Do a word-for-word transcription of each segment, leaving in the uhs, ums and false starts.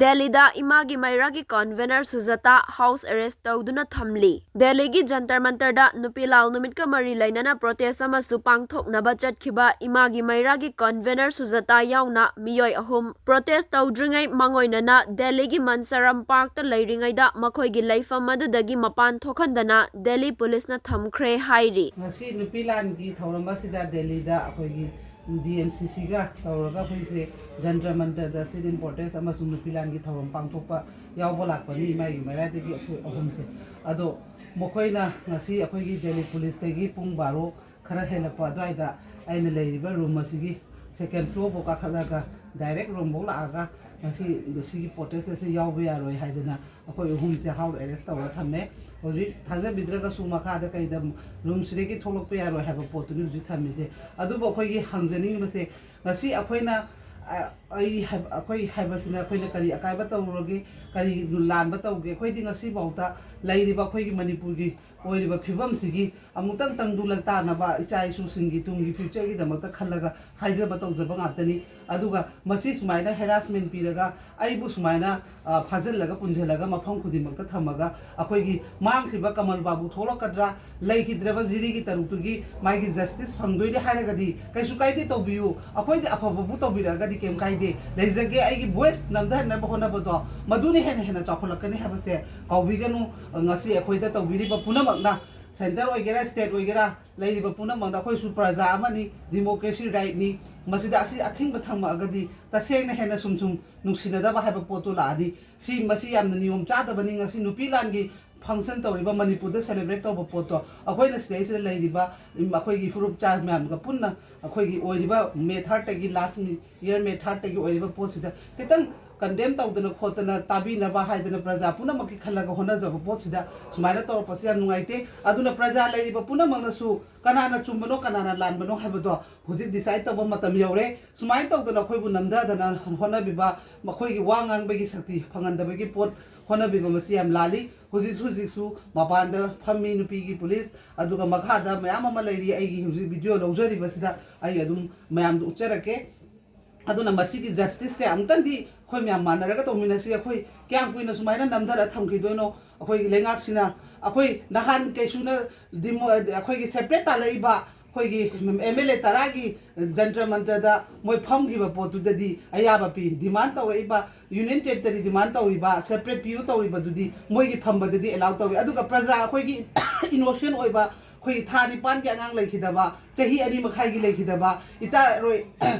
ꯗꯦꯜꯂꯤꯗ ꯏꯃꯥꯒꯤ ꯃꯩꯔꯥꯒꯤ convener ꯁꯨꯖꯥꯇꯥ house Ares ꯇꯧꯗꯨꯅ ꯊꯝꯂꯤ꯫ ꯗꯦꯜꯂꯤꯒꯤ ꯖꯟꯇꯔ ꯃꯟꯇꯔꯗ ꯅꯨꯄꯤ ꯂꯥꯜ ꯅꯨꯃꯤꯠꯀ ꯃꯔꯤ ꯂꯩꯅꯅ ꯄ꯭ꯔꯣꯇꯦꯁ ꯑꯃꯁꯨ ꯄꯥꯡꯊꯣꯛꯅꯕ ꯆꯠꯈꯤꯕ ꯏꯃꯥꯒꯤ ꯃꯩꯔꯥꯒꯤ ꯀꯟꯚꯦꯅꯔ ꯁꯨꯖꯥꯇꯥ ꯌꯥꯎꯅ ꯃꯤꯑꯣꯏ ꯑꯍꯨꯝ ꯄ꯭ꯔꯣꯇꯦꯁ ꯇꯧꯗ꯭ꯔꯤꯉꯩ ꯃꯥꯡꯑꯣꯏꯅꯅ ꯗꯦꯜꯂꯤꯒꯤ ꯃꯟꯁꯔꯝ ꯄꯥꯔꯛꯇ ꯂꯩꯔꯤꯉꯩꯗ ꯃꯈꯣꯏꯒꯤ ꯂꯩꯐꯝ ꯑꯗꯨꯗꯒꯤ ꯃꯄꯥꯟ ꯊꯣꯛꯍꯟꯗꯅ ꯗꯦꯜꯂꯤ ꯄꯨꯂꯤꯁꯅ ꯊꯝꯈ꯭ꯔꯦ ꯍꯥꯏꯔꯤ꯫ ꯉꯁꯤ ꯅꯨꯄꯤ ꯂꯥꯟꯒꯤ ꯊꯧꯔꯝ ꯑꯁꯤꯗ ꯗꯦꯜꯂꯤꯗ ꯑꯩꯈꯣꯏꯒꯤ ꯗꯤ ꯑꯦꯝ ꯁꯤ ꯁꯤꯒ ꯇꯧꯔꯒ ꯑꯩꯈꯣꯏꯁꯦ ꯖꯟꯇꯔ ꯃꯟꯇꯔꯗ sit in protest ꯑꯃꯁꯨꯡ ꯅꯨꯄꯤ ꯂꯥꯟꯒꯤ ꯊꯧꯔꯝ ꯄꯥꯡꯊꯣꯛꯄ ꯌꯥꯎꯕ ꯂꯥꯛꯄꯅꯤ, ꯏꯃꯥꯒꯤ ꯃꯩꯔꯥꯗꯒꯤ ꯑꯩꯈꯣꯏ ꯑꯍꯨꯝꯁꯦ꯫ ꯑꯗꯣ ꯃꯈꯣꯏꯅ ꯉꯁꯤ ꯑꯩꯈꯣꯏꯒꯤ ꯗꯦꯜꯂꯤ ꯄꯨꯂꯤꯁꯇꯒꯤ ꯄꯨꯡ ꯕꯥꯔꯣ ꯈꯔ ꯍꯦꯜꯂꯛꯄ ꯑꯗꯨꯋꯥꯏꯗ ꯑꯩꯅ ꯂꯩꯔꯤꯕ ꯔꯨꯝ ꯑꯁꯤꯒꯤ ꯁꯦꯀꯦꯟ ꯐ꯭ꯂꯣꯔꯐꯥꯎ ꯀꯥꯈꯠꯂꯒ ꯗꯥꯏꯔꯦꯛ ꯔꯨꯝꯐꯥꯎ ꯂꯥꯛꯑꯒ ꯉꯁꯤ ꯁꯤꯒꯤ ꯄ꯭ꯔꯣꯇꯦꯁ ꯑꯁꯤ ꯌꯥꯎꯕ ꯌꯥꯔꯣꯏ ꯍꯥꯏꯗꯅ ꯑꯩꯈꯣꯏ ꯑꯍꯨꯝꯁꯦ ꯍꯥꯎꯁ ꯑꯦꯔꯦꯁ ꯇꯧꯔ ꯊꯝꯃꯦ꯫ ꯍꯧꯖꯤꯛ ꯊꯥꯖꯕꯤꯗ꯭ꯔꯒꯁꯨ ꯃꯈꯥꯗ ꯀꯩꯗ ꯔꯨꯝꯁꯤꯗꯒꯤ ꯊꯣꯛꯂꯛꯄ ꯌꯥꯔꯣꯏ ꯍꯥꯏꯕ ꯄꯣꯠꯇꯨꯅꯤ ꯍꯧꯖꯤꯛ ꯊꯝꯃꯤꯁꯦ꯫ ꯑꯗꯨꯕꯨ ꯑꯩꯈꯣꯏꯒꯤ ꯍꯪꯖꯅꯤꯡꯉꯤꯕꯁꯦ, ꯉꯁꯤ ꯑꯩꯈꯣꯏꯅ, ꯑ, ꯑꯩ ꯍꯥꯏꯕ, ꯑꯩꯈꯣꯏ ꯍꯥꯏꯕꯁꯤꯅ ꯑꯩꯈꯣꯏꯅ ꯀꯔꯤ ꯑꯀꯥꯏꯕ ꯇꯧꯔꯨꯔꯒꯦ, ꯀꯔꯤ ꯂꯥꯟꯕ ꯇꯧꯒꯦ? ꯑꯩꯈꯣꯏꯗꯤ ꯉꯁꯤꯐꯥꯎꯗ ꯂꯩꯔꯤꯕ ꯑꯩꯈꯣꯏꯒꯤ ꯃꯅꯤꯄꯨꯔꯒꯤ ꯑꯣꯏꯔꯤꯕ ꯐꯤꯕꯝꯁꯤꯒꯤ ꯑꯃꯨꯛꯇꯪ ꯇꯪꯗꯨ ꯂꯛꯇꯥꯅꯕ, ꯏꯆꯥ ꯏꯁꯨꯁꯤꯡꯒꯤ ꯇꯨꯡꯒꯤ ꯐ꯭ꯌꯨꯆꯔꯒꯤꯗꯃꯛꯇ ꯈꯜꯂꯒ ꯍꯥꯏꯖꯕ ꯇꯧꯖꯕ ꯉꯥꯛꯇꯅꯤ꯫ ꯑꯗꯨꯒ ꯃꯁꯤ ꯁꯨꯃꯥꯏꯅ ꯍꯦꯔꯥꯁꯃꯦꯟ ꯄꯤꯔꯒ ꯑꯩꯕꯨ ꯁꯨꯃꯥꯏꯅ, ꯑ, ꯐꯥꯖꯤꯜꯂꯒ ꯄꯨꯟꯁꯤꯜꯂꯒ ꯃꯐꯝ ꯈꯨꯗꯤꯡꯃꯛꯇ ꯊꯝꯃꯒ ꯑꯩꯈꯣꯏꯒꯤ ꯃꯥꯡꯈ꯭ꯔꯤꯕ ꯀꯃꯜ ꯕꯥꯕꯨ ꯊꯣꯛꯂꯛꯀꯗ꯭ꯔꯥ, ꯂꯩꯈꯤꯗ꯭ꯔꯕ ꯖꯤꯔꯤꯒꯤ ꯇꯔꯨꯛꯇꯨꯒꯤ ꯃꯥꯒꯤ ꯖꯁꯇꯤꯁ ꯐꯪꯗꯣꯏꯅꯤ ꯍꯥꯏꯔꯒꯗꯤ ꯀꯩꯁꯨ ꯀꯥꯏꯗꯦ, ꯇꯧꯕꯤꯌꯨ꯫ ꯑꯩꯈꯣꯏꯗꯤ ꯑꯐꯕꯕꯨ ꯇꯧꯕꯤꯔꯛꯑꯒꯗꯤ ꯀꯩꯝ ꯀꯥꯏꯗꯦ꯫ ꯂꯩꯖꯒꯦ, ꯑꯩꯒꯤ ꯚꯣꯏꯁ ꯅꯝꯊꯍꯟꯅꯕ ꯍꯣꯠꯅꯕꯗꯣ ꯃꯗꯨꯅ ꯍꯦꯟꯅ ꯍꯦꯟꯅ ꯆꯥꯎꯈꯠꯂꯛꯀꯅꯤ ꯍꯥꯏꯕꯁꯦ ꯀꯥꯎꯕꯤꯒꯅꯨ꯫ ꯉꯁꯤ ꯑꯩꯈꯣꯏꯗ ꯇꯧꯕꯤꯔꯤꯕ ꯄꯨꯝꯅꯃꯛꯅ, ꯁꯦꯟꯇꯔ ꯑꯣꯏꯒꯦꯔꯥ, ꯁ꯭ꯇꯦꯠ ꯑꯣꯏꯒꯦꯔꯥ, ꯂꯩꯔꯤꯕ ꯄꯨꯝꯅꯃꯛꯅ, ꯑꯩꯈꯣꯏꯁꯨ ꯄ꯭ꯔꯖꯥ ꯑꯃꯅꯤ, ꯗꯤꯃꯣꯀ꯭ꯔꯦꯁꯤ ꯔꯥꯏꯠꯅꯤ꯫ ꯃꯁꯤꯗ ꯑꯁꯤ ꯑꯊꯤꯡꯕ ꯊꯝꯃꯛꯑꯒꯗꯤ ꯇꯁꯦꯡꯅ ꯍꯦꯟꯅ ꯁꯨꯝ ꯁꯨꯝ ꯅꯨꯡꯁꯤꯅꯗꯕ ꯍꯥꯏꯕ ꯄꯣꯠꯇꯨ ꯂꯥꯛꯑꯅꯤ꯫ ꯁꯤ, ꯃꯁꯤ ꯌꯥꯝꯅ ꯅꯤꯌꯣꯝ ꯆꯥꯗꯕꯅꯤ꯫ ꯉꯁꯤ ꯅꯨꯄꯤ ꯂꯥꯟꯒꯤ ꯐꯪꯁꯟ ꯇꯧꯔꯤꯕ, ꯃꯅꯤꯄꯨꯔꯗ ꯁꯦꯂꯦꯕ꯭ꯔꯦꯠ ꯇꯧꯕ ꯄꯣꯠꯇꯣ ꯑꯩꯈꯣꯏꯅ ꯁꯤꯗꯩꯁꯤꯗ ꯂꯩꯔꯤꯕ, ꯎꯝ, ꯑꯩꯈꯣꯏꯒꯤ ꯐꯨꯔꯨꯞ ꯆꯥ ꯃꯌꯥꯝꯒ ꯄꯨꯟꯅ ꯑꯩꯈꯣꯏꯒꯤ ꯑꯣꯏꯔꯤꯕ ꯃꯦ ꯊꯥꯔꯠꯇꯒꯤ, ꯂꯥꯁ ꯃꯤ-, ꯏꯌꯔ ꯃꯦ ꯊꯥꯔꯠꯇꯒꯤ ꯑꯣꯏꯔꯤꯕ ꯄꯣꯠꯁꯤꯗ ꯈꯤꯇꯪ ꯀꯟꯗꯦꯝ ꯇꯧꯗꯅ ꯈꯣꯠꯇꯅ ꯇꯥꯕꯤꯅꯕ ꯍꯥꯏꯗꯅ ꯄ꯭ꯔꯖꯥ ꯄꯨꯝꯅꯃꯛꯀꯤ ꯈꯜꯂꯒ ꯍꯣꯠꯅꯖꯕ ꯄꯣꯠꯁꯤꯗ ꯁꯨꯃꯥꯏꯅ ꯇꯧꯔꯛꯄꯁꯤ ꯌꯥꯝ ꯅꯨꯡꯉꯥꯏꯇꯦ꯫ ꯑꯗꯨꯅ ꯄ꯭ꯔꯖꯥ ꯂꯩꯔꯤꯕ ꯄꯨꯝꯅꯃꯛꯅꯁꯨ ꯀꯅꯥꯅ ꯆꯨꯝꯕꯅꯣ, ꯀꯅꯥꯅ ꯂꯥꯟꯕꯅꯣ ꯍꯥꯏꯕꯗꯣ ꯍꯧꯖꯤꯛ ꯗꯤꯁꯥꯏꯠ ꯇꯧꯕ ꯃꯇꯝ ꯌꯧꯔꯦ꯫ ꯁꯨꯃꯥꯏꯅ ꯇꯧꯗꯅ ꯑꯩꯈꯣꯏꯕꯨ ꯅꯝꯊꯗꯅ ꯍꯣꯠꯅꯕꯤꯕ, ꯃꯈꯣꯏꯒꯤ ꯋꯥ ꯉꯥꯡꯕꯒꯤ ꯁꯛꯇꯤ ꯐꯪꯍꯟꯗꯕꯒꯤ ꯄꯣꯠ ꯍꯣꯠꯅꯕꯤꯕ, ꯃꯁꯤ ꯌꯥꯝ ꯂꯥꯜꯂꯤ꯫ ꯍꯧꯖꯤꯛꯁꯨ, ꯍꯧꯖꯤꯛꯁꯨ ꯃꯄꯥꯟꯗ ꯐꯝꯃꯤ ꯅꯨꯄꯤꯒꯤ ꯄꯨꯂꯤꯁ, ꯑꯗꯨꯒ ꯃꯈꯥꯗ ꯃꯌꯥꯝ ꯑꯃ ꯂꯩꯔꯤ꯫ ꯑꯩꯒꯤ ꯍꯧꯖꯤꯛ ꯚꯤꯗꯤꯑꯣ ꯂꯧꯖꯔꯤꯕꯁꯤꯗ ꯑꯩ ꯑꯗꯨꯝ ꯃꯌꯥꯝꯗ ꯎꯠꯆꯔꯛꯀꯦ꯫ ꯑꯗꯨꯅ ꯃꯁꯤꯒꯤ ꯖꯁꯇꯤꯁꯁꯦ ꯑꯃꯨꯛꯇꯪꯗꯤ ꯑꯩꯈꯣꯏ ꯃꯌꯥꯝ ꯃꯥꯟꯅꯔꯒ ꯇꯧꯃꯤꯟꯅꯁꯤ꯫ ꯑꯩꯈꯣꯏ ꯀꯌꯥꯝ ꯀꯨꯏꯅ ꯁꯨꯃꯥꯏꯅ ꯅꯝꯊꯔ ꯊꯝꯈꯤꯗꯣꯏꯅꯣ? ꯑꯩꯈꯣꯏꯒꯤ ꯂꯩꯉꯥꯛꯁꯤꯅ ꯑꯩꯈꯣꯏ ꯅꯍꯥꯟ ꯀꯩꯁꯨꯅ ꯗꯤꯃꯣ-, ꯑꯩꯈꯣꯏꯒꯤ ꯁꯦꯄꯔꯦꯠ ꯇꯥꯜꯂꯛꯏꯕ ꯑꯩꯈꯣꯏꯒꯤ ꯑꯦꯝ ꯑꯦꯜ ꯑꯦ ꯇꯔꯥꯒꯤ ꯖꯟꯇ꯭ꯔ ꯃꯟꯇ꯭ꯔꯗ ꯃꯣꯏ ꯐꯝꯈꯤꯕ ꯄꯣꯠꯇꯨꯗꯗꯤ ꯑꯌꯥꯕ ꯄꯤ꯫ ꯗꯤꯃꯥꯟ ꯇꯧꯔꯛꯏꯕ, ꯌꯨꯅꯤꯌꯟ ꯇꯦꯔꯤꯇꯣꯔꯤ ꯗꯤꯃꯥꯟ ꯇꯧꯔꯤꯕ, ꯁꯦꯄꯔꯦꯠ ꯄꯤꯌꯨ ꯇꯧꯔꯤꯕꯗꯨꯗꯤ ꯃꯣꯏꯒꯤ ꯐꯝꯕꯗꯗꯤ ꯑꯦꯂꯥꯎ ꯇꯧꯏ꯫ ꯑꯗꯨꯒ ꯄ꯭ꯔꯖꯥ ꯑꯩꯈꯣꯏꯒꯤ ꯏꯅꯣꯁꯦꯟ ꯑꯣꯏꯕ, ꯑꯩꯈꯣꯏꯒꯤ ꯊꯥ ꯅꯤꯄꯥꯟꯒꯤ ꯑꯉꯥꯡ ꯂꯩꯈꯤꯗꯕ, ꯆꯍꯤ ꯑꯅꯤ ꯃꯈꯥꯏꯒꯤ ꯂꯩꯈꯤꯗꯕ, ꯏꯇꯥꯔꯣꯏ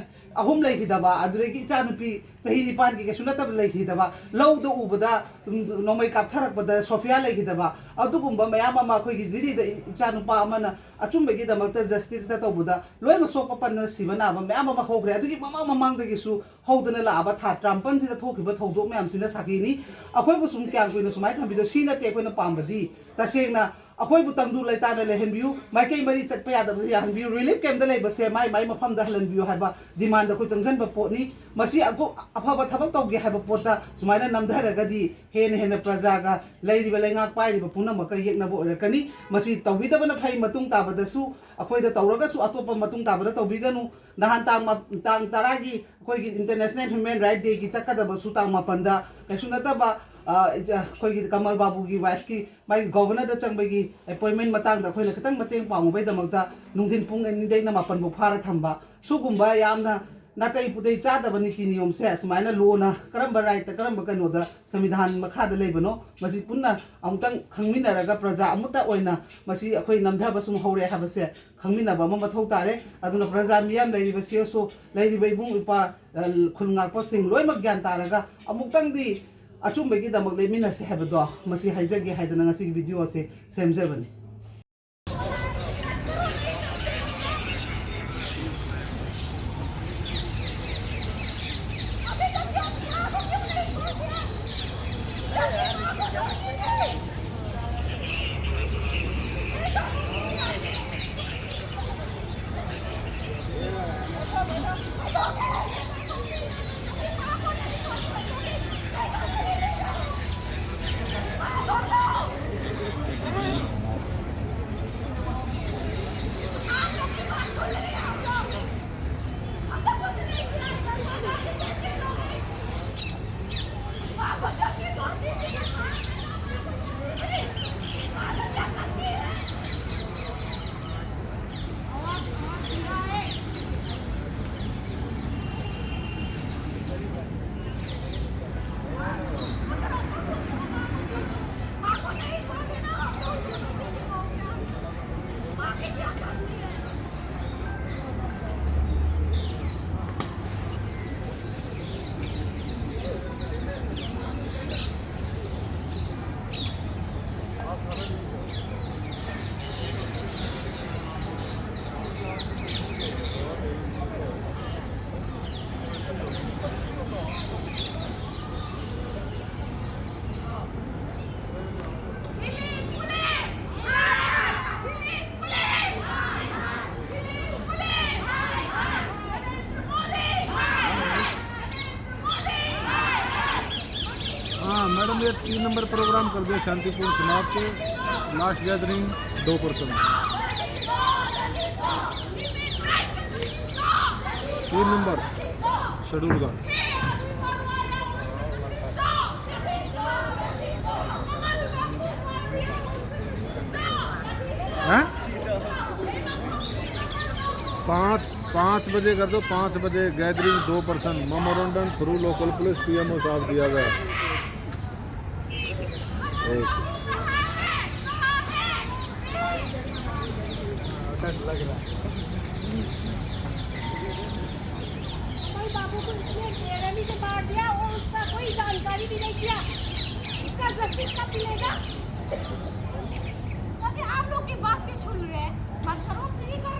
ꯑꯍꯨꯝ ꯂꯩꯈꯤꯗꯕ, ꯑꯗꯨꯗꯒꯤ ꯏꯆꯥꯅꯨꯄꯤ ꯆꯍꯤ ꯅꯤꯄꯥꯟꯒꯤ ꯀꯩꯁꯨ ꯅꯠꯇꯕ ꯂꯩꯈꯤꯗꯕ, ꯂꯧꯗ ꯎꯕꯗ, ꯎꯝ, ꯅꯣꯡꯃꯩ ꯀꯥꯞꯊꯔꯛꯄꯗ ꯁꯣꯐꯤꯌꯥ ꯂꯩꯈꯤꯗꯕ, ꯑꯗꯨꯒꯨꯝꯕ ꯃꯌꯥꯝ ꯑꯃ ꯑꯩꯈꯣꯏꯒꯤ ꯖꯤꯔꯤꯗ ꯏꯆꯥꯅꯨꯄꯥ ꯑꯃꯅ ꯑꯆꯨꯝꯕꯒꯤꯗꯃꯛꯇ ꯖꯁꯇꯤꯁꯇ ꯇꯧꯕꯗ ꯂꯣꯏꯅꯃꯛ ꯁꯣꯛꯄ ꯄꯟꯗꯅ ꯁꯤꯕ ꯅꯥꯕ ꯃꯌꯥꯝ ꯑꯃ ꯍꯧꯈ꯭ꯔꯦ꯫ ꯑꯗꯨꯒꯤ ꯃꯃꯥꯡ ꯃꯃꯥꯡꯗꯒꯤꯁꯨ ꯍꯧꯗꯅ ꯂꯥꯛꯑꯕ ꯊꯥ ꯇꯔꯥꯃꯥꯄꯟꯁꯤꯗ ꯊꯣꯛꯈꯤꯕ ꯊꯧꯗꯣꯛ ꯃꯌꯥꯝꯁꯤꯅ ꯁꯥꯈꯤꯅꯤ꯫ ꯑꯩꯈꯣꯏꯕꯨ ꯁꯨꯝ ꯀꯌꯥꯝ ꯀꯨꯏꯅ ꯁꯨꯃꯥꯏꯅ ꯊꯝꯕꯤꯗꯣꯏ? ꯁꯤ ꯅꯠꯇꯦ ꯑꯩꯈꯣꯏꯅ ꯄꯥꯝꯕꯗꯤ꯫ ꯇꯁꯦꯡꯅ ꯑꯩꯈꯣꯏꯕꯨ ꯇꯪꯗꯨ ꯂꯩꯇꯥꯅ ꯂꯩꯍꯟꯕꯤꯌꯨ, ꯃꯥꯏꯀꯩ ꯃꯔꯤ ꯆꯠꯄ ꯌꯥꯗꯕꯁꯦ ꯌꯥꯍꯟꯕꯤꯌꯨ, ꯔꯤꯂꯤꯐ ꯀꯦꯝꯞꯇ ꯂꯩꯕꯁꯦ ꯃꯥꯏ ꯃꯥꯏ ꯃꯐꯝꯗ ꯍꯜꯍꯟꯕꯤꯌꯨ ꯍꯥꯏꯕ ꯗꯤꯃꯥꯟꯗ ꯑꯩꯈꯣꯏ ꯆꯪꯁꯤꯟꯕ ꯄꯣꯠꯅꯤ꯫ ꯃꯁꯤ ꯑꯒꯨ-, ꯑꯐꯕ ꯊꯕꯛ ꯇꯧꯒꯦ ꯍꯥꯏꯕ ꯄꯣꯠꯇ ꯁꯨꯃꯥꯏꯅ ꯅꯝꯊꯔꯒꯗꯤ ꯍꯦꯟꯅ ꯍꯦꯟꯅ ꯄ꯭ꯔꯖꯥꯒ ꯂꯩꯔꯤꯕ ꯂꯩꯉꯥꯛ ꯄꯥꯏꯔꯤꯕ ꯄꯨꯝꯅꯃꯛꯀ ꯌꯦꯛꯅꯕ ꯑꯣꯏꯔꯛꯀꯅꯤ꯫ ꯃꯁꯤ ꯇꯧꯕꯤꯗꯕꯅ ꯐꯩ꯫ ꯃꯇꯨꯡ ꯇꯥꯕꯗꯁꯨ ꯑꯩꯈꯣꯏꯗ ꯇꯧꯔꯒꯁꯨ ꯑꯇꯣꯞꯄ ꯃꯇꯨꯡ ꯇꯥꯕꯗ ꯇꯧꯕꯤꯒꯅꯨ꯫ ꯅꯍꯥꯟ ꯇꯥꯡ ꯃꯥ-, ꯇꯥꯡ ꯇꯔꯥꯒꯤ ꯑꯩꯈꯣꯏꯒꯤ ꯏꯟꯇꯔꯅꯦꯁꯅꯦꯜ ꯍ꯭ꯌꯨꯃꯦꯟ ꯔꯥꯏꯠ ꯗꯦꯒꯤ ꯆꯠꯀꯗꯕꯁꯨ ꯇꯥꯡ ꯃꯥꯄꯟꯗ ꯀꯩꯁꯨ ꯅꯠꯇꯕ, ꯑ, ꯑꯩꯈꯣꯏꯒꯤ ꯀꯃꯜ ꯕꯥꯕꯨꯒꯤ ꯋꯥꯏꯐꯀꯤ ꯃꯥꯒꯤ ꯒꯣꯚꯔꯅꯔꯗ ꯆꯪꯕꯒꯤ ꯑꯦꯄꯣꯏꯟꯃꯦꯟ ꯃꯇꯥꯡꯗ ꯑꯩꯈꯣꯏꯅ ꯈꯤꯇꯪ ꯃꯇꯦꯡ ꯄꯥꯡꯉꯨꯕꯩꯗꯃꯛꯇ ꯅꯨꯡꯊꯤꯟ ꯄꯨꯡ ꯑꯅꯤꯗꯩꯅ ꯃꯥꯄꯟ ꯐꯥꯎ ꯐꯥꯔ ꯊꯝꯕ, ꯁꯨꯒꯨꯝꯕ ꯌꯥꯝꯅ ꯅꯥꯇꯩ ꯄꯨꯇꯩ ꯆꯥꯗꯕ ꯅꯤꯇꯤ ꯅꯤꯌꯣꯝꯁꯦ ꯑꯁꯨꯃꯥꯏꯅ ꯂꯣꯅ ꯀꯔꯝꯕ ꯔꯥꯏꯠꯇ, ꯀꯔꯝꯕ ꯀꯩꯅꯣꯗ, ꯁꯪꯕꯤꯙꯥꯟ ꯃꯈꯥꯗ ꯂꯩꯕꯅꯣ, ꯃꯁꯤ ꯄꯨꯟꯅ ꯑꯃꯨꯛꯇꯪ ꯈꯪꯃꯤꯟꯅꯔꯒ ꯄ꯭ꯔꯖꯥ ꯑꯃꯠꯇ ꯑꯣꯏꯅ ꯃꯁꯤ ꯑꯩꯈꯣꯏ ꯅꯝꯊꯕ ꯁꯨꯝ ꯍꯧꯔꯦ ꯍꯥꯏꯕꯁꯦ ꯈꯪꯃꯤꯟꯅꯕ ꯑꯃ ꯃꯊꯧ ꯇꯥꯔꯦ꯫ ꯑꯗꯨꯅ ꯄ꯭ꯔꯖꯥ ꯃꯤꯌꯥꯝ, ꯂꯩꯔꯤꯕ ꯁꯤ ꯑꯦꯁ ꯑꯣ, ꯂꯩꯔꯤꯕ ꯏꯕꯨꯡ ꯏꯄ꯭ꯋꯥ, ꯑ, ꯈꯨꯜ ꯉꯥꯛꯄꯁꯤꯡ ꯂꯣꯏꯅꯃꯛ ꯒ꯭ꯌꯥꯟ ꯇꯥꯔꯒ ꯑꯃꯨꯛꯇꯪꯗꯤ ꯑꯆꯨꯝꯕꯒꯤꯗꯃꯛ ꯂꯦꯞꯃꯤꯟꯅꯁꯦ ꯍꯥꯏꯕꯗꯣ ꯃꯁꯤ ꯍꯥꯏꯖꯒꯦ ꯍꯥꯏꯗꯅ ꯉꯁꯤꯒꯤ ꯚꯤꯗꯤꯑꯣ ꯑꯁꯤ ꯁꯦꯝꯖꯕꯅꯤ꯫ हाँ मैडम, ये तीन नंबर प्रोग्राम कर दिया शांतिपूर्ण समाप्त। लास्ट गैदरिंग दो परसेंट। तीन नंबर शेड्यूल का। हैं? पाँच, पाँच बजे कर दो, पाँच बजे गैदरिंग दो percent, memorandum through local police PMO साहब दिया गया। ओके। डर लग रहा है। हमारे बाबू को इसने बेरहमी से मार दिया और उसका कोई जानकारी भी नहीं किया। इसका जस्टिस कब मिलेगा? अरे आप लोग की बात से सुन रहे हैं, मत करो, नहीं कर